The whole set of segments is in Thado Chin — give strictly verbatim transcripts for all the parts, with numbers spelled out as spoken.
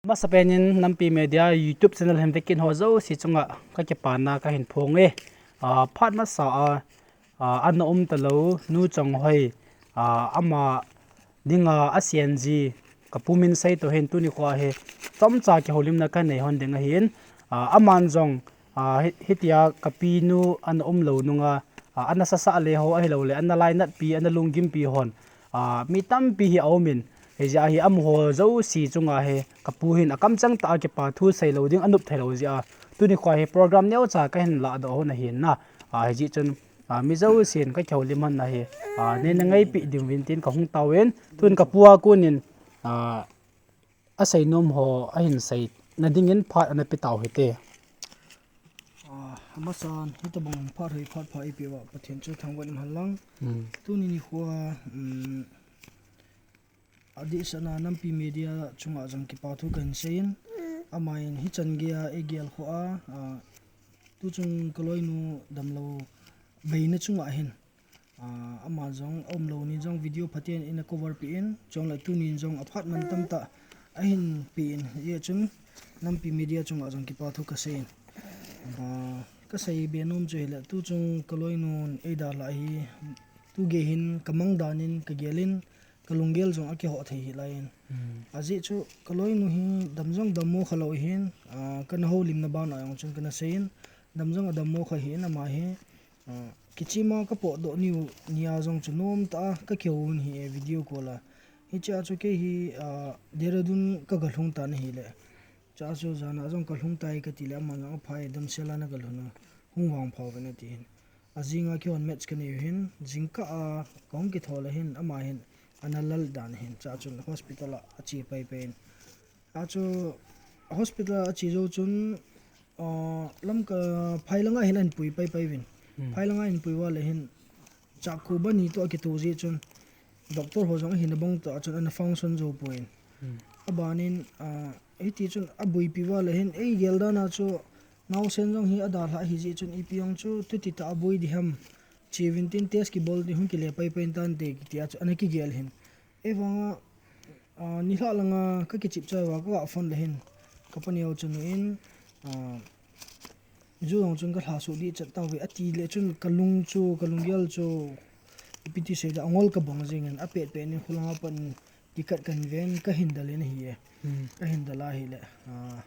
Masapen in Nampi Media YouTube channel hin vekit ho jouse chunga kakipana kahin phong e. Ah, phat masa a, ah, ana um talou Nu Chonghoi, ah, ama dinga a sienji kapu min seito hin tuni khoa hi chomcha kihoulimna kanei hon ding ahin, ah, aman jong, ah, hi, hitia kapinu ana umlou nunga, ah, ana sasa le ho ahilouleh ana lainatpi, ana lunggimpi hon, ah, mi tampi hi aumin, hijeh a hi amaho jouse chunga hi kapu hin akamcheng tah a kipa thu seilou ding anop theilou jeh a, tuni khoa hi program neocha kahin lahdoh hon ahin na, ah, hijeh chun, ah, mi jousen kakihoulim hon ahi, ah, neina ngaipi ding uvin tin kahung taovin, tun kapu a konin, ah, aseinom ho ahin seina dingin phat ana pe tau hite. Ah, amasan, hitobang phat hoi phat pha eipeuva Pathen chu thangvah in umhen lang. Hmm. Tuni nikhoa, um, adehsetna Nampi Media chunga jong kipa thu kahin seiyin. Amahin hichan geia eigel khoa, ah, tuchung kaloinu damlou beina chunga hin, ah, ama jong aumlou ni jong video phaten eina cover peh in, chule tunin jong aphat mantam tah ahin pe in, hijeh chun Nampi Media chunga jong kipa thu kaseiyin. Ah, kasei be nom chu hile, tuchung kaloinun eidalhah hi, tugei hin kamang danin kagelin, kalunggel jong akihoh thei hih laiyin. Hmm. Ajeh chu kaloinu hi dam jong dammo khalou ahin, ah, kana houlimna bana jong chun kana seiyin, dam jong adammo kha ahin ama hi, ah, kichema kapotdoh niu nia jong chu nomtah a kakihou un ahi e video call a. Hichea chu kei hi, ah, Dehradun kagalhung tan ahile. Chua chu jana jong kalhung tai katile, aman jong aphai, damsel a nagalhun u, hung vangpha uvin ati hin. Ajinga kihon match kanei u hin, jingkah a kahung kithol a hin, ama hin ana lal dan hin, chua chun hospital a ache paipai in. Achu hospital a ache jou chun, ah, Lamka phai langa hin ahin pui paipai uvin. Hmm. Phai langa ahin pui uva le hin, chakhu bani toh akitu jeh chun, doctor ho jong ahina bang tah chun ana function jou poi. Hmm. Abanin, ah, hiti chun abuipi uva le hin, eigel dan a chu naosen jong hi adalhah ahi jeh chun ipi jong chu tuti tah a bui ding ham, cheuvin tin test kibol ding hung kile paipai in tante kiti a chu ana kigel hin. Ahivanga, ah, nilhah langa kakichep chai uva kaga phone le hin, kapaneo chun in, ah, ju jong chun kalhasoh dih chat tauve atile chun kalung chu, kalunggel chu, ipi ti seida, angol kabang jengin, apetpet in kholanga pat in kikat kahin ven, kahin dal in ahi e. Hmm. Kahin dal ahile, ah,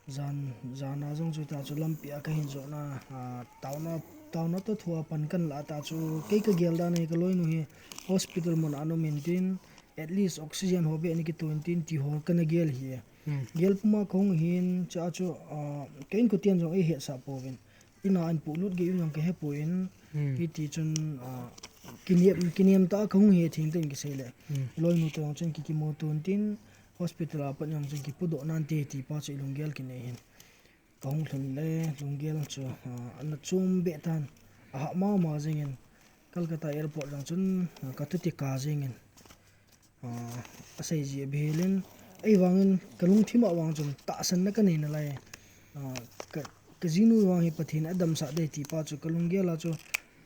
jan, jana jong chu ta chu lampia kahin jotna, ah, taona, taona toh thua pan kahin lah ta chu, kei kagel dan ahi, kaloinu hi hospital mun a ana um in tin, at least oxygen ho beh ana kitoh in tin ti ho kana gel ahi e. Hmm. Gel puma kahung ahin, chua chu, ah, ka inkoten jong eihetsah pouvin. Ina ahin polut gei uvin jong kahepoi in, hmm, hiti chun, ah, kinem, kinem tah a kahung ahi thengtah in kisei le. Hmm. Loinu toh jong chun kikimuto in tin, hospital a pat jong chun kipudoh nante ti pa chu ilunggel kinei hin. Kahung lhun le, lunggel chu, ah, ana chom beh tan, ahah mama jengin, Kolkata airport jong chun, ah, katuti kap jengin. Ah, asei ji abihel in, ahivangin kalungthim a vang chun tahsanna kanei nalai. Ah, ka, kajinu vang hi Pathen in adamsah ding ti pa chu kalunggel a chu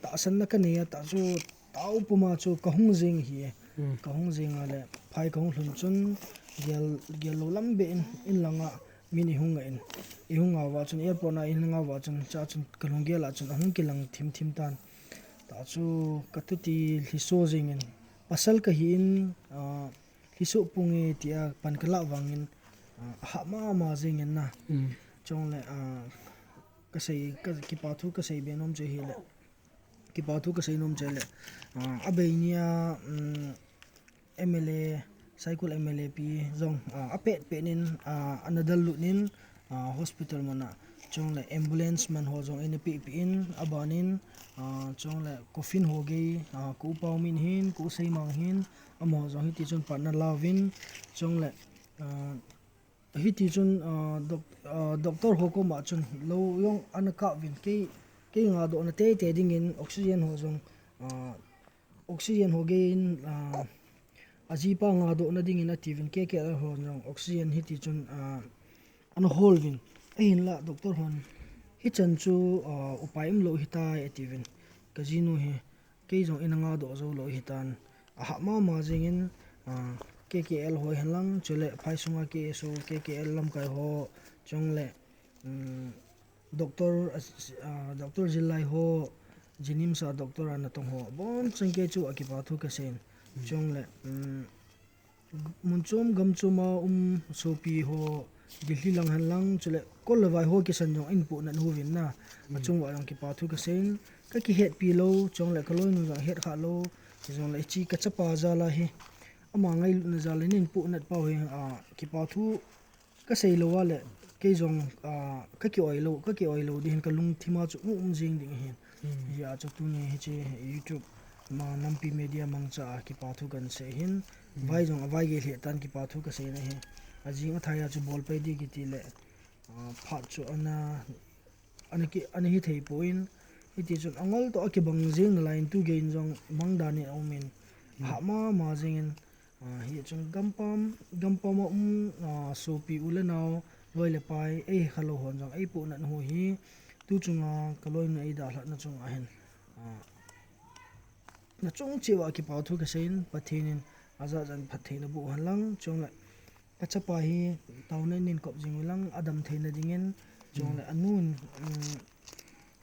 tahsanna kanei a, tah chu tao puma chu kahung jeng ahi e. Hmm. Kahung jeng a le, phai kahung lhun chun gel, gel lou lam beh in, in langa min ihung nga in, ihung nga uva chun airport a ihung nga uva chun, chua chun kalunggel a chun ahung kilang thimthim tan. Tah chu katuti lhiso jengin, pasal kahin, ah, lhiso ponge tia pan kalah vangin, ah, ahah mama jengin na. Hmm. Chule, ah, kasei, ka, kipa thu kasei be nom chu hile. Kipa thu kasei nom chu hile. Ah, abei nia, um, M L A, Saikul M L A pi jong, ah, apetpet in, ah, ana dallut in, ah, hospital mun a. Chule ambulance man ho jong eina pehpeh in, abanin, ah, chule coffin ho gei, ah, ka upa u min hin, ka u Seimang hin, amaho jong hiti chun pan ana lauvin, chule, ah, hiti chun, ah, doc-, ah, doctor ho koma chun lou jong ana kap uvin, kei, kei ngadohna teitei dingin oxygen ho jong, ah, oxygen ho gei in, ah, ajipa ngadohna dingin atiuvin, kei, kei ho jong oxygen hiti chun, ah, ana hol uvin. Ahinlah doctor hon, hichan chu, ah, upai umlou ahitai atiuvin. Kajinu hi, kei jong eina ngadoh jou lou ahitan. Ahah mama jengin, ah, K K L ho henlang, chule phai sunga K S O, K K L lamkai ho, chule, um, doctor, ah, doctor jillai ho, Jinims a doctor a natong ho, abonchan kei chu akipa thu kaseiyin. Chule, um, mun chom gam chom a um sopi ho, Delhi lang henlang, chule kol le vai ho kisan jong eihin puhnat uvin na. Achung uva jong kipa thu kaseiyin. Kakihetpi lou, chule kaloinu jong hetkhah lou, hijongle hiche kachapa jal a hi, ama ngailutna jal a neihin puhnat pau hi, ah, kipa thu kasei lou a le, kei jong, ah, kaki-oi lou, kaki-oi lou ding hin kalungthim a chu um um jing ding ahin. Hijeh a chu tuni hiche YouTube ma Nampi Media mangcha a kipa thu kahin sei hin. Vai jong avaigei lheh tan kipa thu kaseina hi. Ajing athai a chu bolpai ding kiti le, ah, phat chu ana, ana ki, ana hithei poi. Hitichun angol toh akibang jing nalai in tugei in jong mang dan in aumin. Hah mama jingin, ah, hichun gampam, gampam a um, ah, sopi u le nao, loi le pai, eihekha lou hon jong eipuhnat u hi, tuchunga kaloinu eidalhahna chunga hin, ah, nachung cheh uva kipa thu kaseiyin, Pathen in ajat jat in phattheina boh henlang, chule kachapa hi taona in neihin kop jing uvin lang, adam theina dingin, chule anun, um,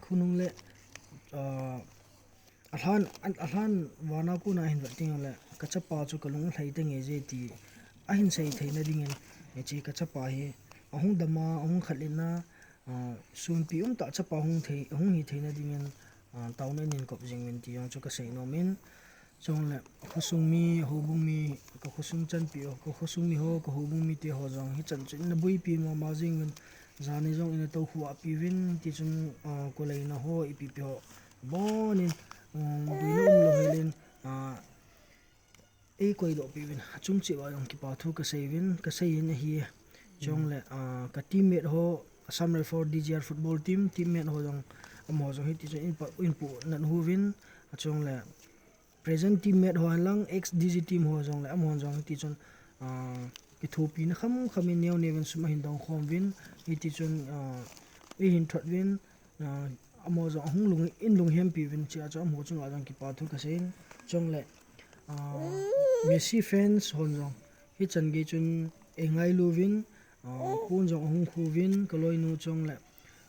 khonung le, ah, alhan, alhan vana kona hin vet ding le, kachapa chu kalung lhai tenge je ti ahin sei theina dingin, hiche kachapa hi ahung dam a, ahung khatlin a, ah, sunpi umtah chapa hung thei, hung hi theina dingin, ah, taona in neihin kop jing uvin ti jong chu kasei nomin. Chule khosung mi, houbung mi, kakhosung chanpi ho, kakhosung mi ho, kahoubung mite ho jong hichan chu naboipi mama jing uvin, jan ni jong ina toukhuhpi uvin, tichun, ah, koleina ho, ipi pi ho abonin, um, boina umlou helin, ah, eikoidohpi uvin, achung cheh uva jong kipa thu kasei uvin, kaseiyin ahi. Chule, ah, ka teammate ho, Assam Rifle D G R football team teammate ho jong, amaho jong hitichun eihin puhnat uvin, achule present teammate ho henlang, ex D G team ho jongle, amahon jong hitichun, ah, kithopina khamkham in neo neovin sum ahin dong khom uvin, hitichun, ah, eihin thot uvin, ah, amaho jong ahung lung, in lunghempi uvin, chea chu amaho chunga jong kipa thu kaseiyin, chule, ah, Messi fans hon jong hichan gei chun eingailu uvin, ah, pon jong ahung khu uvin, kaloinu chule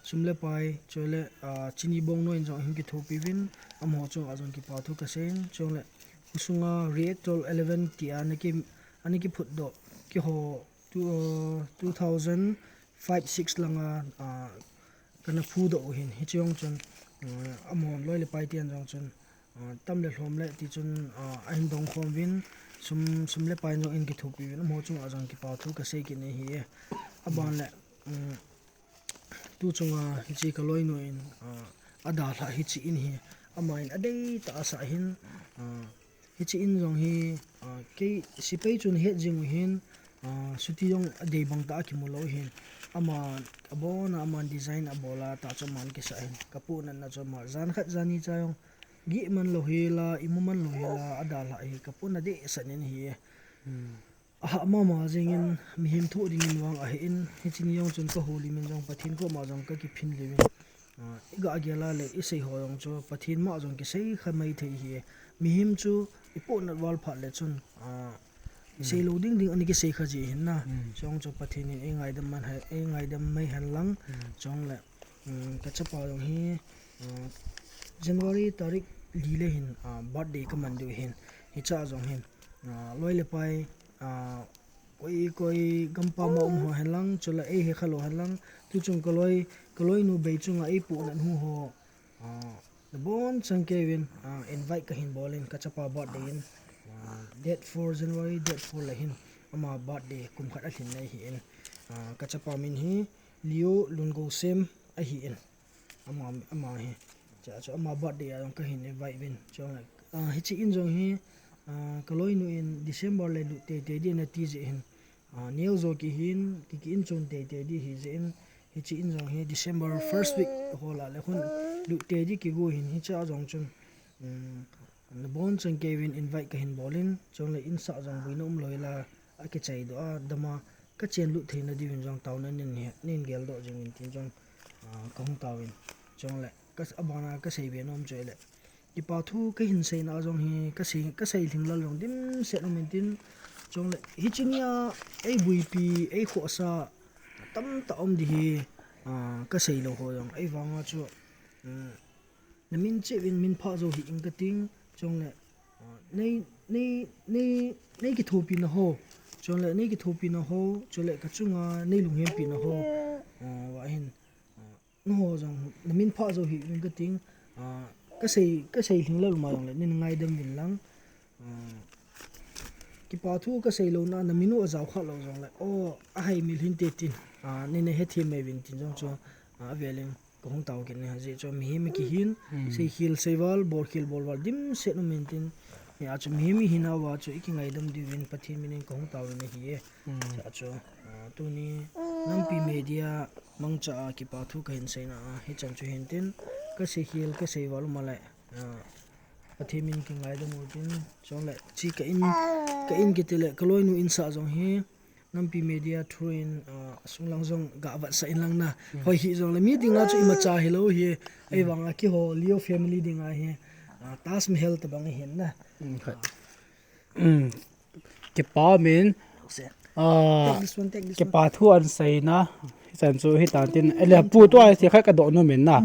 sum le pai, chule, ah, chini bong noi in jong ahung kithopi uvin, amaho chunga jong kipa thu kaseiyin, chule khosunga Reactor eleven tia ana ki, ana kiphutdoh, keiho two, ah, two thousand five six langa, ah, kana phudoh u hin, hiche jong chun, ah, amaho loi le pai ten jong chun, ah, tam le lhom le tichun, ah, ahin dong khom uvin, sum, sum le pai in jong eikithopi uvin, amaho chunga jong kipa thu kasei kit ahi e. Aban le, um, tuchunga hiche kaloinu in, ah, adalhah hiche in hi, aman adeitah asah hin, ah, hiche in jong hi, ah, kei sepai chun het jing u hin, ah, chuti jong adei bang tah a kimu lou hin, ama abona, aman design abola tah chu aman kisah hin, kapuhnatna chu ama jan khat jan ni cha jong gih man lou hela, imu man lou hela, adalhah hi kapuhnat dehset in ahi e. Ahah mama jingin, mihem thoh dingin vang ahin, hiche ni jong chun kahoulimin jong Pathen koma jong kakiphinlimin, ah, igah gel a le isei ho jong chu Pathen ma jong kisei kha mai thei ahi. Mihem chu ipuhnat val phat le chun, ah, seilou ding ding ana kisei kha ji ahin na. Chujong chu Pathen in eingaidam man hai, eingaidam mai hen lang, chule, um, kachapa jong hi, ah, January tarik li le hin, ah, birthday kaman diu hin, hichea jong hin, ah, loi le pai, ah, koi, koi gampam a um ho hen lang, chule eihekha lou hen lang, tuchung kaloi, kaloinu bei chunga eipuhnat u ho, ah, abonchan keiuvin, ah, invite kahin bolin, kachapa birthday in, ah, date four, January date four le hin, ama birthday kum khat alhin na ahin, ah, kachapa min hi Leo Lungosem ahin, ama, ama hi, chea chu ama birthday a jong kahin invite uvin, chule, ah, hiche in jong hi, ah, kaloinu in December le lut teitei ding nati jeh hin, ah, neojo kihin, ki, ki inchon teitei ding ahi jeh in, hiche in jong hi December first week ho lah le khun lut tei ding kigo hin, hichea jong chun, um, abonchan keiuvin invite kahin bolin, chule insah jong boina umlou hela, akichaidoh a, dam a, kachen lut theina diuvin jong taona in neihin geldoh jingin tin jong, ah, kahung taovin, chule, ka, abana kaseibe nom chu ahile, kipa thu kahin seina jong hi, kasei, kasei lhinglel jong dimset um intin, Chule hiche nia eibuipi, eikhohsa tamtah um ding hi, ah, kasei lou ho jong. Ahivanga chu, um, namin chehuvin min phah jou hih in kating. Chule, ah, nei, nei, nei, nei kithopina ho. Chule nei kithopina ho. Chule kachunga nei lunghempina ho. Ah, vahin, ah, nangho jong namin phah jou hih in kating. Ah, kasei, kasei lhinglel uma jongle nei ngaidam uvin lang. Ah, kipa thu kasei louna, namin u ajao kha lou jongle, o, ahaimil hinte tin, ah, nei nahethem mai uvin tin jong chu, ah, avelin kahung tao kit e. Ajeh chu mihem kihin, seikhel seival, bolkhel bolval dimset um intin, hijeh a chu mihem ihinauva chu ikingaidam diuvin Pathen minin kahung tao in ahi e. Hijeh a chu, ah, tuni Nampi Media mangcha a kipa thu kahin seina a hichan chu hintin, kaseikhel kaseival uma le, ah, Pathen min kingaidam utin, chule chi ka in, ka in kiti le kaloinu insah jong hi Nampi Media through in, ah, asunglang jong gavetsah in lang na. Hoi hih jongle mi dinga chu imacha hilou hi, ahivanga keiho Leo family dinga hi, ah, Taj Mahal tabang ahin na. Kipa min, ah, kipa thu ahin seina, hichan chu hitan tin, ele pu tua hi khat kadoh nom in na.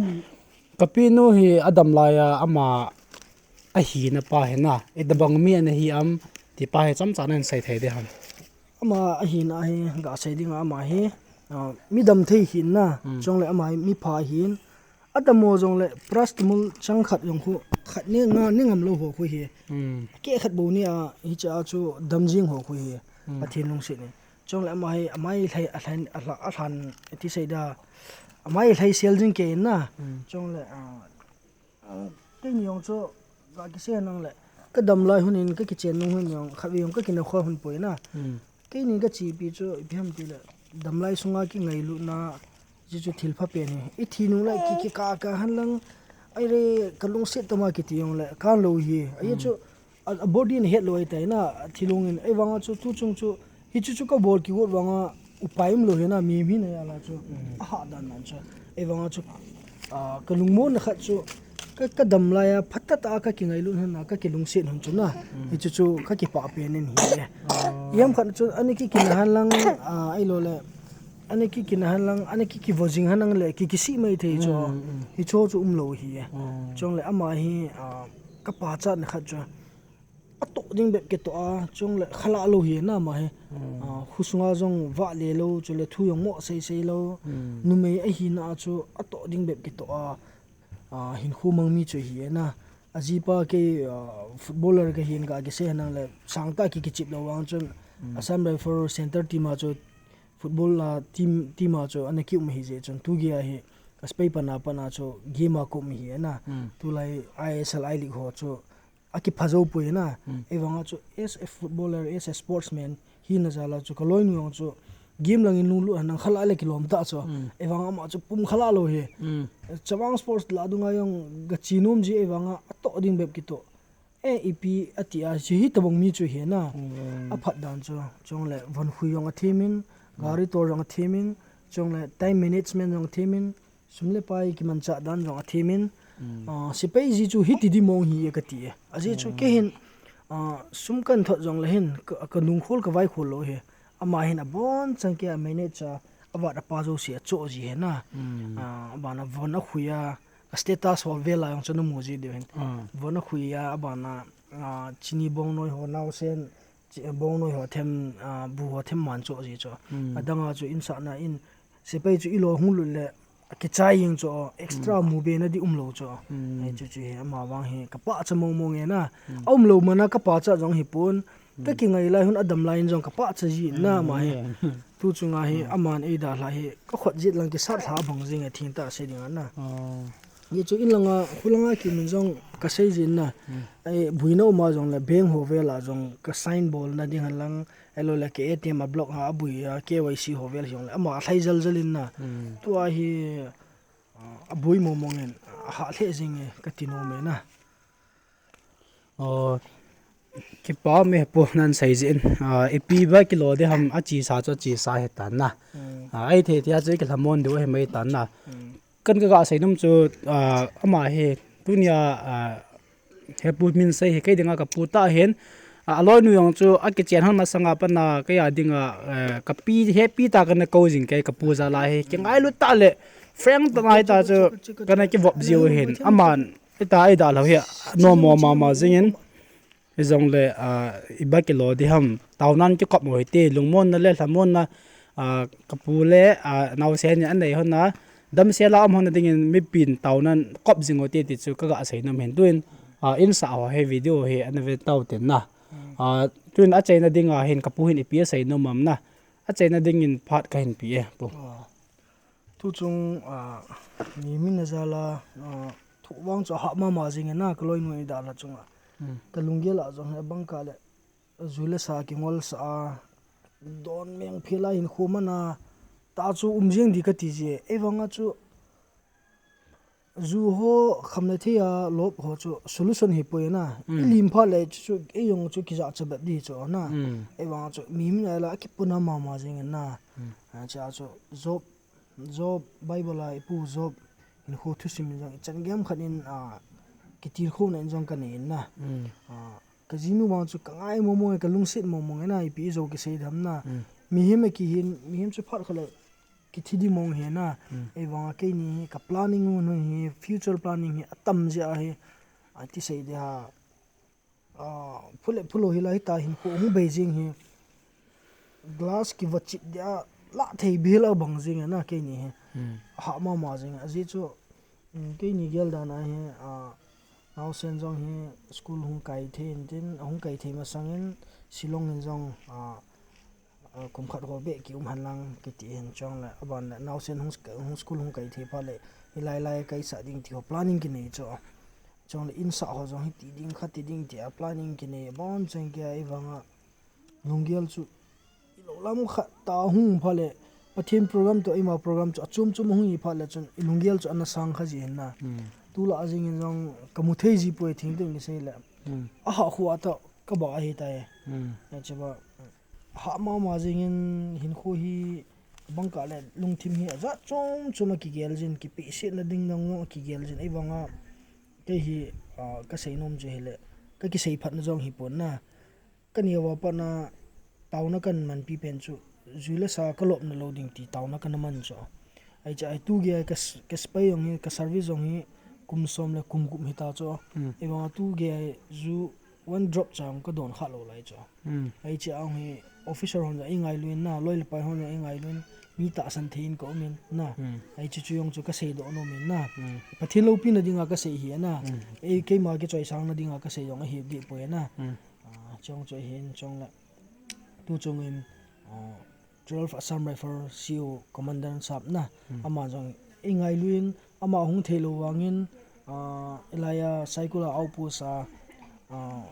Kapinu hi adam laiya ama ahina pa hi na, itobang mi ana hi am, ti pa hi chomcha nahin sei thei ding ham? Ama ahina hi, gasei dinga ama hi, ah, midam thei ahin na, chule ama hi mipha ahin, adammo jongle paracetamol chang khat jong khu, khat ne nga ne ngam lou ho khu hi. Keh khat bou nia, hiche a chu dam jing ho khu hi. Pathen lungset in. Chule ama hi, amai lhai, alhan, alha, alhan, ti sei da. Amai lhai sel jing kei na. Chule, ah, ah, keini jong chu, ga kisei nang le. Kadam lai hun in, kakichen nung hun jong, khatvei jong kakinakhoh hun poi na. Keini kachepi chu, ipi ham tile, damlai sunga kingailutna, hichu thil phapen ahi. Ithi nung le ki, kikah kah hen lang, ahile kalungset tama kiti jongle, kanlou hi. Ahi chu, a, a body in ahet lou ahitai na, athilong in. Ahivanga chu, tuchung chu, hichu chu kabol kigot vanga, upai umlou ahi na, mi, mi na jal a chu, ahahdan dan chu. Ahivanga chu, ah, kalungmonna khat chu, ka, kadam laiya, phatah a kakingailut hon a, kakilungset hon chu na. Hichu chu, kakipah pen in ahi e. Ijemkhat chu, ana kikina hen lang, ah, ahilou le, ana kikina hen lang, ana ki, kivo jing hen lang le, ki, kisih mai thei chu. Hicho chu umlou ahi e. Chule ama hi, ah, kapachatna khat chu, atoh ding bep kitoh a, chule khalah lou ahi na ama hi. Ah, khosunga jong vahle lou, chule thu jong mo seisei lou. Numei ahina a chu atoh ding bep kitoh a, ah, hinkho mang mi chu ahi e na. Ajipa kei, ah, footballer kahin ga kisei hen lang le, sangtah ki, kichep lou vang chun, Assam Rifle Centre team a chu football a team, team a chu ana kium ahi jeh chun, tugei a hi, ka spei pana pana chu game a kaum ahi e na. Tulai I S L I-League ho chu, akipha jou poi na. Ahivanga chu as a footballer, as a sportsman, hina jal a chu kaloinu jong chu game lang in lunglut hen lang khalah le kilom tah chu. Ahivanga ama chu pum khalah lou ahi. Chavang Sports lah dunga jong gache nom ji ahivanga atoh ding bep kitoh. Eh, ipi ati a, hiche hitobang mi chu ahi na. Aphat dan chu, chule von khui jong athem in, gari tol jong athem in, chule time management jong athem in, sum le pai kimanchah dan jong athem in, ah, sepai ji chu hiti di mong ahi e kati e. Ajeh chu kei hin, ah, sum kahin thot jongle hin, ka, kanung khol kavai khol lou ahi. Ama hin abonchan kei a manage a, avat apa jouse achoh ji ahi na. Ah, abana von akhui a, a status ho vel a jong chu namu ji diu hin. Von akhui a, abana, ah, chini bongnoi ho naosen, chi, bongnoi ho them, ah, bu ho them man choh ji chu. Adang a chu insahna in, sepai chu ilo hung lut le, akichai jeng chu, extra mu be na di umlou chu. Hichu chu hi, ama vang hi, kapachat mong mong e na. Aumlou man a kapachat jong hipon, kakingai lai hun adam lai in jong kapachat ji na ama hi. Tuchunga hi, aman eidalhah hi, kakhut jet lang kisat lha bang jing e thengtah sei ding a na. Hichu in langa, kho langa kimin jong kasei jin na. Ei, buina uma jongle bank ho vel a jong ka sign bolna ding hen lang, ahilou le ka A T M a block a aboi a K Y C ho vel jongle, ama alhai jal jal in na. Tua hi, ah, aboi mong mong in, ahah lheh jing e kati nom e na. Kipa me pu nan sei jin, ah, ipi ba kilo de ham achesa chu achesa ahitan na. Ah, ahithei thei a chu ikilhamon diu ahi mai tan na. Kan ka ga sei nom chu, ah, ama hi tunia, ah, he pu min sei hi kei dinga kapu tah hin, Aloinu jong chu akichen hon masanga pat a kei a dinga, eh, kapi, hepi tah kana kou jing kei kapu jal a hi. Kingailut tah le, frank tah a hita chu kana kivop jiu hin. Aman, hita eidalhau hi, nom mong mama jingin. Hijongle, ah, iba kilo ding ham. Taonan kikop mo hite, lungmonna le lhamonna, ah, kapu le, ah, naosen in anei hon a, damsel a um hon a dingin mipin taonan kop jing u hite ti chu kaga seinom hin tuin, ah, insah ho hi video hi ana ve tau tin na. Ah, tuin achaina dinga hin kapu hin ipi aseinom am na. Achaina dingin phat kahin pe e, pu. Ah. Tuchung, ah, mi min a jal a, ah, thu vang chu ahah mama jingin na, kaloinu eidalha chunga. Hmm. Kalunggel a jong hi abang kah le, ju le sa kingolsa a, don meng phel a hinkho man a, tah chu um jing ding kati je. Eivang a chu, ju ho khamna thei a lop ho chu solution hipoi na. Hmm. Ilim phat le chu, chu, eijong chu kijahcha bep ding chu na. Hmm. Eivang a chu, mi min a la akipuna mama jingin na. Hmm. Ah, chua chu, Job Job, Bible a ipu Job hinkho thusim in jong, ichan gei khat in, ah, kitilkhouna in jong kanei in na. Mm. Ah, kajinu vang chu kangai mong mong e, kalungset mong mong e na, ipi ijou kisei dem na. Mm. Mihem akihin, mihem chu phat khat le kithi ding mong ahi na. Mm. Eivang a keini hi kaplanning u hi, future planning hi atam jeh ahi. Ati sei ding ham. Ah, phu le phu lou hi la hita hinkho hung bei jing hi. Glass kivochit dia lah thei bil a bang jing na keini hi. Hmm. Ahah mama jing. Ajeh chu, um, keini gel dan a hi, ah, naosen jong hi school hung kai thei in tin, ahung kai thei masang in Shillong in jong, ah, ah, kum khat ho beh kium hen lang kiti hin chong le, aban le naosen hung sk-, hung school hung kai thei phat le, hilai lai kaisah ding ti ho planning kinei chu. Chong le insah ho jong hiti ding, khati ding tia planning kinei, abon cheng kia eivang a lunggel chu ilou lam khat tah hung phat le, Pathen program toh eima program chu achom chom hung hi phat le chun ilunggel chu ana sang kha ji hin na. Hmm. Tulai jing in jong kamu thei ji poi thing teng kisei le. Hmm. Ahah khu a toh kaba ahi tai. Hmm. Ache ba. Ahah mama jing in hinkho hi bang kah le lungthim hi ajat chom chom a kigel jin, kipehsetna ding dang jong a kigel jin. Eivang a kei hi, ah, kasei nom chu hile, kakisei phatna jong hipon na. Kaneo a pat na taona kaman pi pen chu, ju le sa kalopna lou ding ti taona kana man chu. Ahi chu ahi tu gei a ka s-, ka spy jong hi, ka service jong hi kum som le kum gup hita chu. Hmm. Eivang a tu gei a ju one drop cha jong kadon kha lou lai chu. Hmm. Ahi chu ahi officer hon jong eingailu in na, loi le pai hon jong eingailu in, mi tahsan thei in kaum in na. Hmm. Ahi chu chu jong chu kasei doh nom in na. Hmm. Pathen loupina dinga kasei hi na. Hmm. Ei keima kichoisangna dinga kasei jong ahi deh poi na. Hmm. Ah, chong chu ahin chong le. Tuchung in, ah, twelve Assam Rifle C O Commandant sap na. Hmm. Ama jong eingailu in, ama hung thei lou vang in, ah, Elia Saikul a outpost a, ah,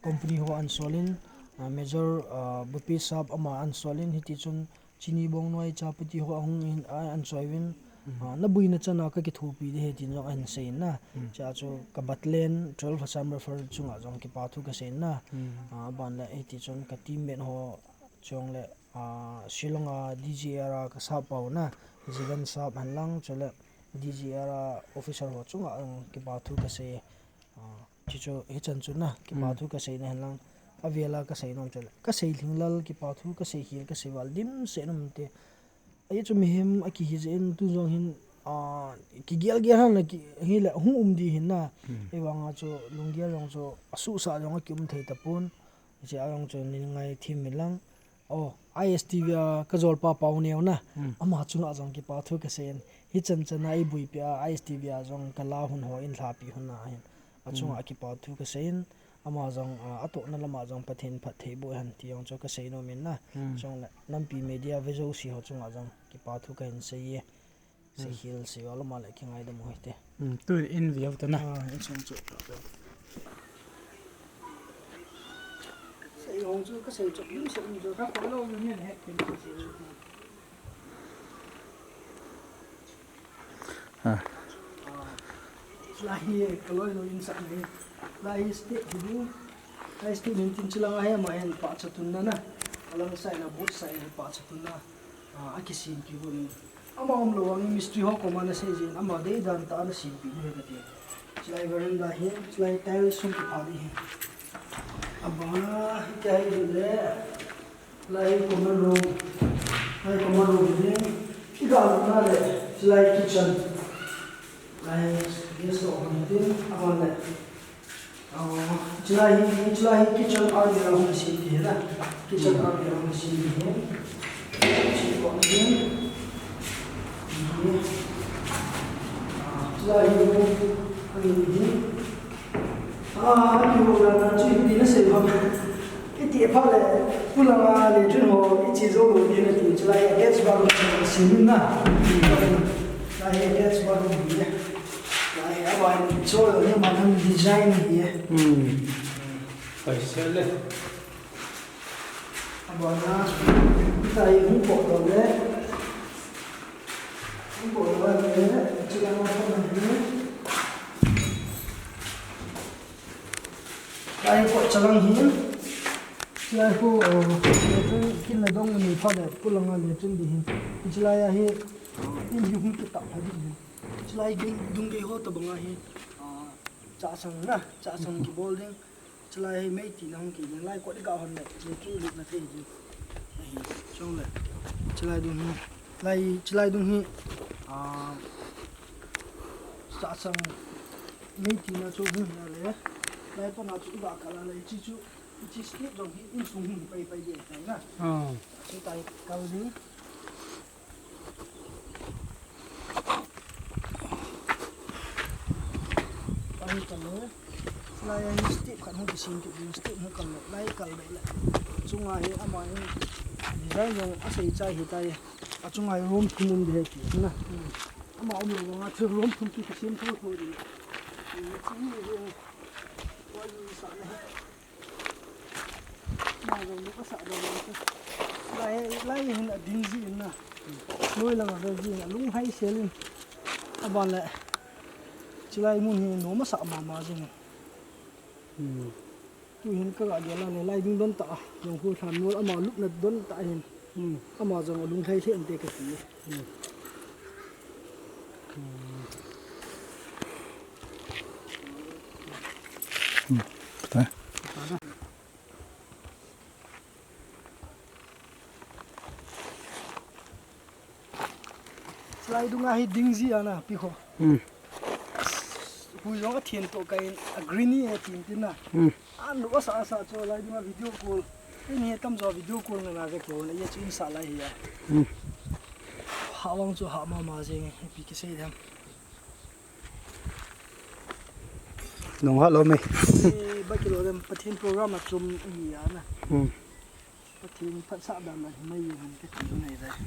company ho ansol in, ah, Major, ah, Bupi sap ama ansol in, hiti chun Chini Bongnoi Chapati ho ahung in, a, anchoi uvin, hmm, ah, nabuina chan a kakithopi ding ahi tin jong ahin sei in na. Hmm. Chua chu ka battalion twelve Assam Rifle chunga jong kipa thu kasei in na. Hmm. Ah, aban le hiti chun ka teammate ho chong le, ah, Shillong a D G R a ka sap pau na, Jivan sap hen lang, chule D G R a officer ho chunga jong kipa thu kasei. Ah, chu chu hichan chu na, kipa, hmm, thu kasei na hen lang, avel a kasei nom chu le, kasei lhinglel, kipa thu kasei khel, kasei val dimset nom te. Ahi chu mihem akihi jeh in tu jong hin, ah, kigel gel hen la ki, hile hung um ding hin na. Hmm. Eivang a chu lunggel jong chu asuhsah jong akium thei tapon. Hiche a jong chu nei ngaithim in lang. Oh, I S T V a ka jolpa Pauneo na. Hmm. Ama chunga jong kipa thu kasei in. Hichan chan a eiboipi a I S T V a jong ka la hun ho eilhapi hun a hin. Achunga, hmm, kipa thu kasei in. Ama jong, ah, atohna lama jong Pathen phattheiboh hen ti jong chu kasei nom in na. Hmm. Chong le, nampi media ve jouse ho chunga jong kipa thu kahin sei e. Seikhel sei val lama le kingaidam u hite. Hmm, tu in view ta na. Ah, in sung chu. Sei hong chu ka sei chu, in sei hong chu ka ko lo yu ngen he kin chu sei chu. Ah. Ah. Lai hi ka loinu in sah ni. Lai hi step hi bu. Lai step hin tin chu langa hi ama hin pahcha tunna na. Alang side na both side hin pahcha tunna. Ah, akisem pi gon. Ama umlou vangin mistri ho koma nasei jin, ama deidan tah a nasem pi diu ahi kati. Chulai veranda hi, chulai tile sung kiphah ding ahi. Abana, hitia hi le. Lai common room. Lai common room hi. Iga na le. Lai kitchen. Lai guest room hi. Abana le. Chulai hi, chulai hi kitchen area hung sin ding ahi na. Kitchen area hung sin ding ahi. Chi ko ni. Chulai hi room ani hi. Ah, ki ho na chu ipi na sei ham. Iti pha le, pulanga latrine ho, ichi jou lou ding nati, chulai attached bathroom sin na. Chulai attached bathroom ni. Lai, aban, so, ni ma thang design ni. Hmm. Pai se le. Abana, tai hung ko to le. Hung ko to le, chulai ma thang ni. Lai ko chalang hi. Chulai ko, eh, latrine kin le dong ni pha le, pulanga latrine ding hi. Chulai a hi, in hi hung kitah pha ding hi. Chulai dung, dung gei ho tabang a hi, ah, chasang na, chasang kibol ding. Chulai hi mei tina hung kiding. Lai ko ding ka hon le, latrine lut na thei ding. Ahi, chong le. Chulai dung hi. Lai, chulai dung hi. Ah, chasang mei tina chu hung na le. Lai pa na chu ba ka la le chi chu. Chi step jong hi insung hung pai pai ding ahi na. Ah. Chu tai kal ding. Pai kal le. Lai a hi step khat hung kisin kit ding, step hung kal le, lai kal le le. Chunga hi ama hi design jong asei chai hi tai. Achunga hi room thum um ding ahi ti na. Ama um lou vanga chu room thum ki kisin tho tho ding. Ni chi ni hi. Wa ni sa le. Lai, lai hin a ding ji in na. Noi lang a ve ji in a lunghai sel in. Aban le. Chulai mun hi nom asa mama jing. Hmm. Tu hin ka ga gel a le lai ding don ta. Jong khu than mol ama lupna don ta hin. Hmm. Ama jong a lunghai lheh inte ka ti. Hmm. Hmm. Hmm. Ta. Chulai dunga hi ding ji ana pi ho. Hmm. Hui jong a thien to ka in a green hi a tin tin na. Hmm. An lu asa asa chu lai dunga video call. Ini tam jo video call na na ve ko na ye chin sa lai hi a. Hmm. Ha wang chu ha mama jing pi ki sei dem. Nung ha lo mai. Eh, ba kilo dem Pathen program a chom hi a na. Hmm. Pathen phatsah dan dan hi mai han ka ti nei dai.